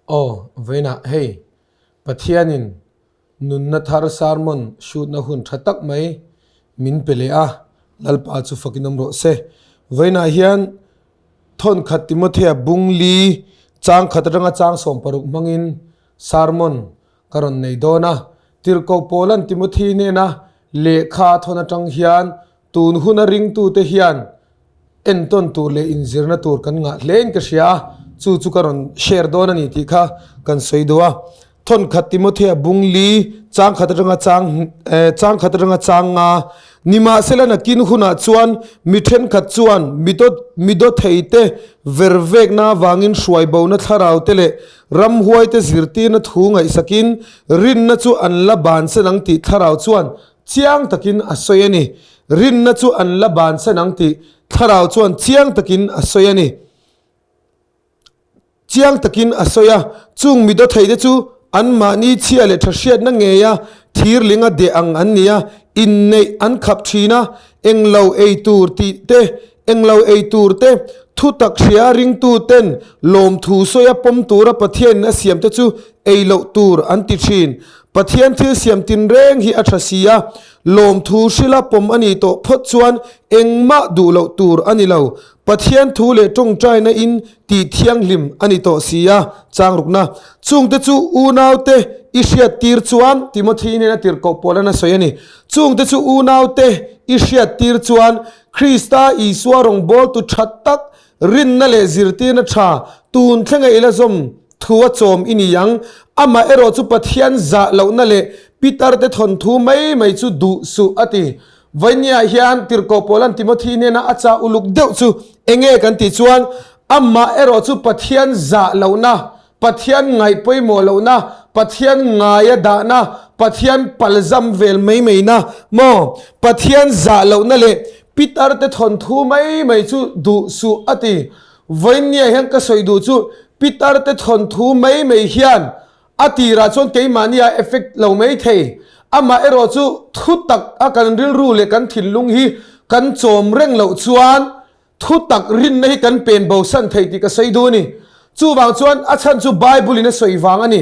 Aw, vawiinah hei Pathianin nunna thar sermon shoot-na hun tha tak mai min pe leh a, Lalpa chu fakin awm rawh se. Vawiinah hian thawnkhat Timothea bung li chang khat atanga chang 16 hmangin sermon ka rawn nei dawn a. Tirhkoh Paula'n Timothy hnena lehkha a thawn atang hian tun huna ringtute hian entawn tur leh inzirna tur kan ngah hle in ka hria a, chu chu ka rawn share dawn a ni tih kha kan sawi duh a. Thawnkhat Timothea bung li chang khat atanga chang eh chang khat atanga chang nga nimahsela nakin hunah chuan mi thenkhat chuan mi mi daw thei te ver vekna avangin hruai bona thlarau te leh ramhuai te zirtirna thu ngaihsakin rinna chu an la bansan ang tih thlarau chuan Chiang takin a sawi a ni. Rinna chu an la bansan ang tih Thlarau chuan chiang takin a sawi a ni. Chiang takin a sawi a, chung mi dawthei te chu anmahni chhia leh tha hriatna ngeia thirlinga deh ang an ni a, inneih an khap thin a, englo ei tur tih te, englo ei tur te, thutak hria ringtu ten lawmthu sawia pawm tura Pathianin a siam te chu ei loh tur an ti thin. Pathian thil siam tinreng hi a tha si a, lawmthu hrila pawm a nih tawh phawt chuan engmah duh loh tur a ni lo. Pathian thu leh tawngtaina in tih thianghlim a ni tawh si a, chang rukna. Chungte chu unaute i hriat tir chuan, Timothy nen a tirhkoh pawl an a sawi a ni. Chungte chu unaute i hriat tir chuan Krista Isua rawngbawltu tha tak, rinna leh zirtirna tha tun thlenga i la zawm Thu a chawm i ni ang. Amah erawh chu Pathian zah lohna leh Peter te thawnthu mai mai chu duh suh a ti. Vainia hian Tirhkoh Paula'n Timothy hnena a chah uluk deuh chu enge kan tih chuan, Amah erawh chu Pathian zah lohna, Pathian ngaih pawimawh lohna, Pathian ngaia dahna, Pathian palzam vel mai maina maw? Pathian zah lohna leh Peter te thawnthu mai mai chu duh suh a ti. Vawinia hian ka sawi duh chu Pitar te thawnthu mai mai hian a tirah chuan keimahni a effect lo mai thei. Amah erawh chu thu tak a kan rilru leh kan thinlung hi kan chawm reng loh chuan thu tak rinna hi kan pen bosan thei tih ka sawi duh a ni. Chuvang chuan a chhan chu Bible in a sawi vang a ni.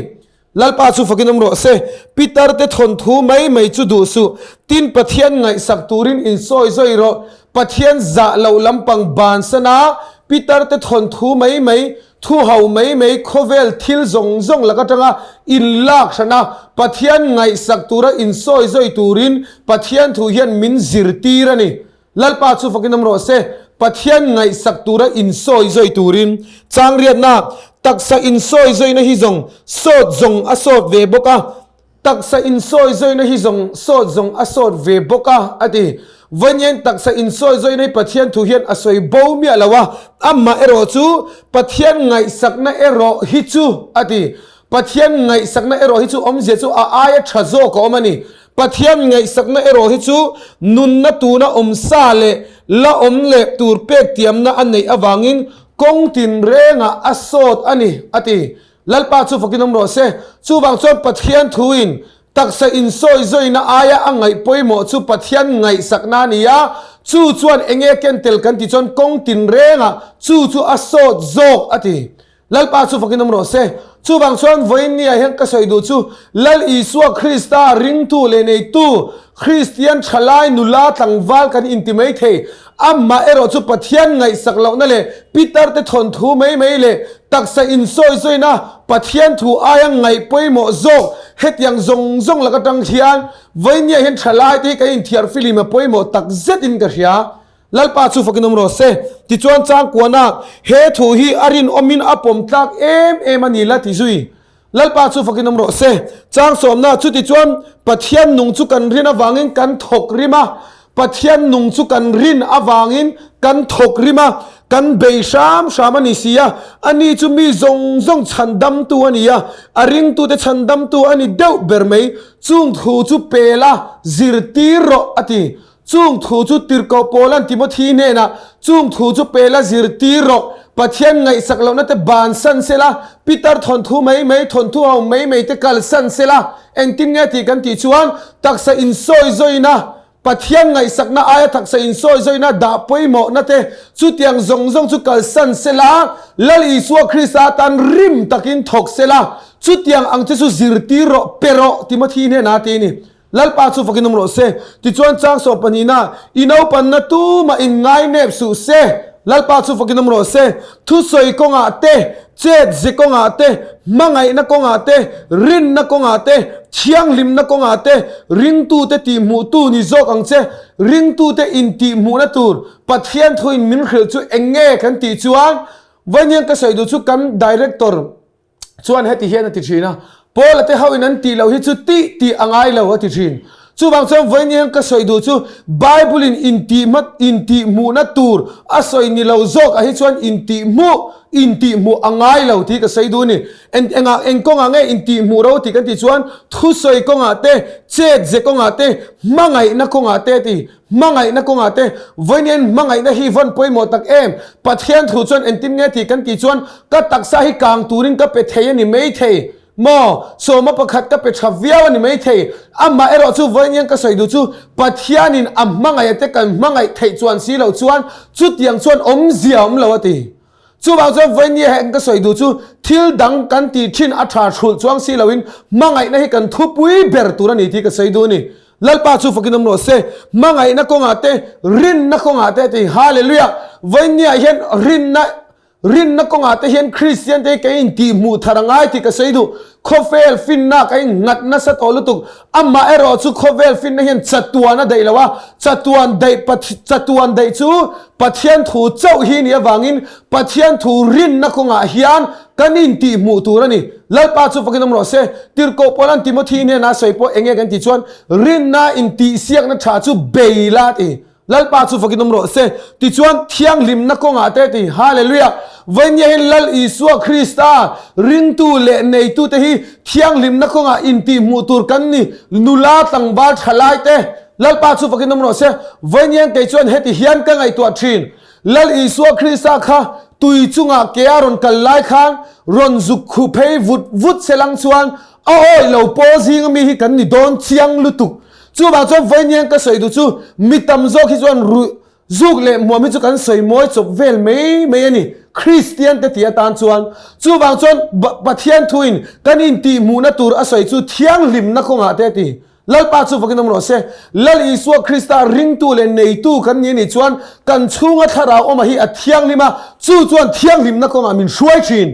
Lalpa chu fakin awm rawh se. Pitar te thawnthu mai mai chu duh suh. Tin, Pathian ngaihsak turin insawi zawi rawh. Pathian zah loh lampang bansan a, Pitar te thawnthu mai mai, thu ho mai mai, khawvel thil zawng zawng lak atanga inlak hran a, Pathian ngaihsak tura insawi zawi turin Pathian thu hian min zirtir a ni. Lalpa chu fakin awm rawh se, Pathian ngaihsak tura insawi zawi turin changriatna, taksa insawi zawina hi zawng sawt zawng a sawt ve bawk a, taksa insawi zawina hi zawng sawt zawng a sawt ve bawk a, a ti. Vawiin taksa insawi zawina hi Pathian thu hian a sawi bo miah lo a, amah erawh chu Pathian ngaihsakna erawh hi chu, a ti. Pathian ngaihsakna erawh hi chu awmzia chu a aia tha zawk a awm a ni. Pathian ngaihsakna erawh hi chu nunna tuna awm sa leh la awm leh tur pek tiamna a neih avangin kawng tinrengah a sawt a ni, a ti. Lalpa chu fakin awm rawh se. Chuvang chuan Pathian thuin taksa insawi zawina aia a ngaih pawimawh chu Pathian ngaihsakna a ni a, chu chuan enge ken tel kan tih chuan kawng tinrengah chu chu a sawt zawk, a ti. Lalpa chu fakin awm rawh se. Chuvang chuan vawiin niah hian ka sawi duh chu Lal Isua Krista ringtu leh neitu Kristian thalai nula tlangval kan inti mai thei. Amah erawh chu Pathian ngaihsak lohna leh Peter te thawnthu mai mai leh taksa insawi zawina Pathian thu aia ngaih pawimawh zawk hetiang zawng zawng lak atang hian vawiin niah hian thalai te hi kan inthiar filim a pawimawh tak zetin ka hria. Lalpa chu fakin awm rawh se. Tichuan changkuana he thu hi a rinawmin a pawm tlak em em a ni la ti zui. Lalpa chu fakin awm rawh se. Chang sawmna chu tichuan Pathian nung chu kan rin avangin kan thawk rim a, Pathian nung chu kan rin avangin kan thawk rim a, kan bei hram hram a ni si a, ani chu mi zawng zawng chhandamtu a ni a, a ringtute chhandamtu a ni deuh ber mai. Chung thu chu pel a, zirtir rawh a ti. Chung thu chu Tirhkoh Paula'n Timothy hnenah, Chung thu chu pe la zirtir rawh, Pathian ngaihsak lohna te bansan se la, Peter thawnthu mai mai, thawnthu ho mai mai te kalsan se la, engtin nge tih kan tih chuan taksa insawi zawina Pathian ngaihsakna aia taksa insawizawiina dah pawimawhna te chutiang zawng zawng chu kalsan sela, Lal Isua Krista atan rim takin thawk sela, chutiang ang che chu zirtir rawh, pe rawh, Timothy hnenah a ti a ni. Lalpa chu fakin awm rawh se. Tichuan chang sawm pahnihna, I naupanna tumah in ngainep suh se. Lalpa chu fakin awm rawh se. Thusawi kawngah te, chet ze kawngah te, hmangaihna kawngah te, rinna kawngah te, thianghlimna kawngah te, ringtute tihhmuhtu ni zawk ang che. Ringtute intihhmuhna tur Pathian thuin min hrilh chu eng nge kan tih chuan, Vawiin ka sawi duh chu kan Director, Chuan heti hian a ti thin a, Paula te hoin an tih loh hi chu tih tih a ngai lo a ti thin. Chuvang chuan vawiin hian ka sawi duh chu Bible-in intihhma intihhmuhna tur a sawi ni lo zawk ah hi chuan intihhmuh intihhmuh a ngai lo tih ka sawi duh a ni. Eng engah eng kawngah nge intihhmuh ro tih kan tih chuan thusawi kawngah te, chet ze kawngah te, hmangaihna kawngah te a ti. Hmangaihna kawngah te, vawiin hmangaihna hi vawn pawimawh tak em? Pathian thu chuan engtin nge tih kan tih chuan ka taksa hi kang turin ka pe thei a ni mai thei maw? Sawma pakhat ka pe tha viau a ni mai thei. Amah erawh chu vawiin ka sawi duh chu Pathianin a hmangaih te kan hmangaih theih chuan si loh chuan chutiang chuan awmzia a awm lo a ti. Chuvang chuan vawiin heng ka sawi duh chu thil dang kan tih thin a tha hrulh chuang si loin hmangaihna hi kan thupui ber tur a ni tih ka sawi duh a ni. Lalpa chu fakin awm rawh se. Hmangaihna kawngah te, rinna kawngah te a ti. Hallelujah! Vawiinniah hian rinna rinna kawngah te hian Kristian te hi ka intihhmuh thar a ngai tih ka sawi duh. Khawvel finna ka innghat nasa tawh lutuk. Amah erawh chu khawvel finna hian chatuan a daih lo a, chatuan daih chatuan daih chu Pathian thu chauh hi nih avangin Pathian thu rinna kawngah hian kan intihhmuh tur a ni. Lalpa chu fakin awm rawh se. Tirhkoh Paula'n Timothy hnenah a sawi pawh eng nge kan tih chuan rinna intihsiakna tha chu bei la a ti. Lalpa chu fakin awm rawh se. Tichuan, thianghlimna kawngah te ti. Hallelujah! Vawinia hian Lal Isua Krista ringtu leh neitute hi thianghlimna kawngah intihhmuh tur kan ni. Nula tlangval thalai te, Lalpa chu fakin awm rawh se. Vawinia kei chuan heti hian ka ngaihtuah thin. Lal Isua Krista kha tui chungah ke a rawn kal lai khan rawn zuk khuh phei vut vut se lang chuan a awih lo pawl zinga mi hi kan ni dawn chiang lutuk. Chuvang chuan vawiin ka sawi duh chu mi tam zawk hi chuan ruih zuk leh hmuam hi chu kan sawi mawi chawp vel mai mai a ni Kristian te tih atan chuan. Chuvang chuan Pathian thuin kan intihhmuhna tur a sawi chu thianghlimna kawngah te a ti. Lalpa chu vakin awm rawh se. Lal Isua Krista ringtu leh neitu kan ni a nih chuan kan chhunga thlarau awma hi a thianghlim a, chu chuan thianghlimna kawngah min hruai thin.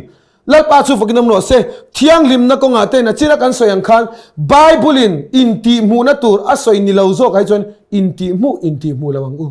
Lalpa chu fakin awm rawh se. Thianghlimna kawngah te nachina kan sawi ang khan Bible-in intihhmuhna tur a sawi ni lo zawkah hi chuan intihhmuh intihhmuh lo ang u.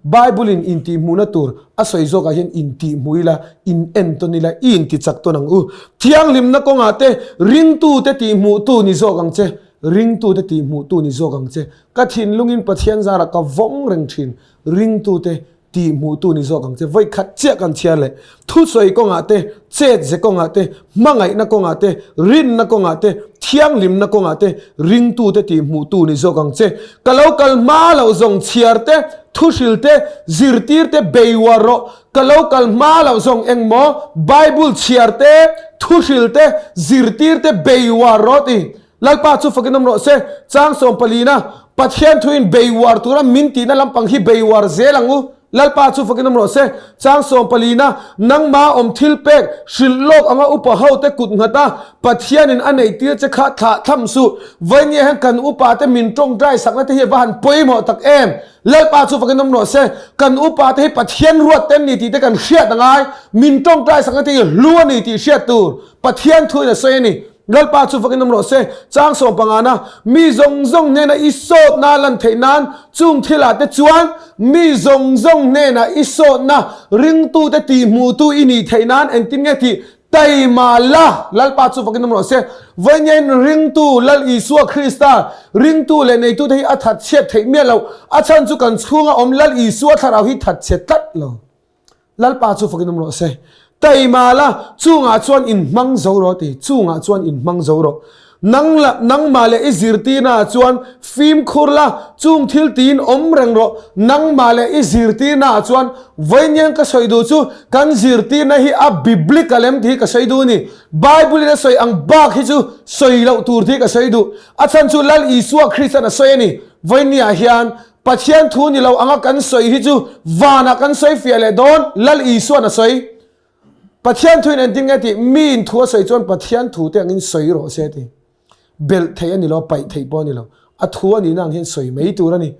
Bible-in intihhmuhna tur a sawi zawkah hian intihhmuh ila, in entawn ila, i intichak tawn ang u. Thianghlimna kawngah te ringtute tihhmuhtu ni zawk ang che, ringtute tihhmuhtu ni zawk ang che. Ka thinlungin Pathian zarah ka vawng reng thin, ringtute Tih hmuhtu ni zawk ang che, vawi khat chiah kan chhiar leh. Thusawi kawngah te, chet ze kawngah te, hmangaihna kawngah te, rinna kawngah te, thianghlimna kawngah te, ringtute tih hmuhtu ni zawk ang che. Ka lo kal hma loh zawng chhiar te, thuhril te, zirtir te bei uar rawh. Ka lo kal hma loh zawng engmaw Bible chhiar te, thuhril te, zirtir te bei uar rawh ti. Lalpa chu fakin awm rawh se. Chang sawmpalina, Pathian thuin bei uar tura min tihna lampang hi bei uar zel ang u. Lalpa chu fakin awm rawh se. Chang sawmpalina, Nangma awm thil pek hrilh lawk anga upa hote kut nghat a, Pathianin a neih tir che kha thlah tham suh. Vawinia hian kan upa te min tawngtai sakna te hi a va han pawimawh tak em. Lalpa chu fakin awm rawh se. Kan upa te hi Pathian ruat te an ni tih te kan hriat a ngai. Min tawngtai sakna te hi hlu a ni tih hriat tur Pathian thuin a sawi a ni. Lalpa chu fakin awm rawh se. Chang sawm pangana, Mi zawng zawng hnena i sawtna lan theih nan chung thilah te chuan mi zawng zawng hnena i sawtna ringtute tihhmuhtu i nih theih nan engtin nge tih taima la. Lalpa chu fakin awm rawh se. Vawiin ringtu Lal Isua Krista ringtu leh neitute hi a thatchhiat theih miah loh. A chhan chu kan chhunga awm Lal Isua thlarau hi thatchhe tlat lo. Lalpa chu fakin awm rawh se. Taima la, chungah chuan in hmang zo rawh ti, chungah chuan in hmang zo rawh. Nang la, nangmah leh i zirtirnaah chuan fimkhur la, chung thil tiin awm reng rawh. Nangmah leh i zirtirnaah chuan vawiin ka sawi duh chu kan zirtirna hi a biblical em tih hi ka sawi duh a ni. Bible in a sawi ang bak hi chu sawi loh tur tih hi ka sawi duh. A chhan chu Lal Isua Krista'n a sawi a ni. Vawiin niah hian. Pathian thu ni lo anga kan sawi hi chu vanah kan sawi fiah leh dawn, Lal Isuan a sawi. Pathian thuin engtin nge tih? Miin thu a sawi chuan Pathian thu te angin sawi rawh se ti. Belh theih a ni lo, paih theih pawh a ni lo. A thu a nihna ang hian sawi mai tur a ni.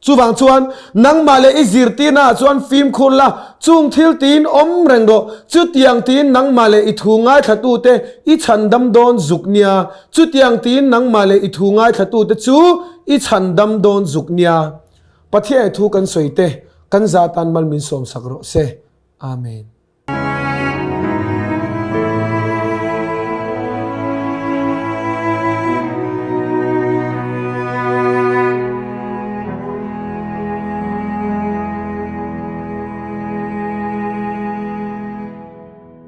Chuvang chuan nangmah leh i zirtirna ah chuan fimkhur la, chung thil tiin awm reng rawh. Chutiang tiin nangmah leh i thu ngaithlatute i chhandam dawn zuk nia. Chutiang tiin nangmah leh i thu ngaithlatute chu i chhandam dawn zuk nia. Pathian i thu kan sawi te, kan za tan mal min sawmsak rawh se. Amen.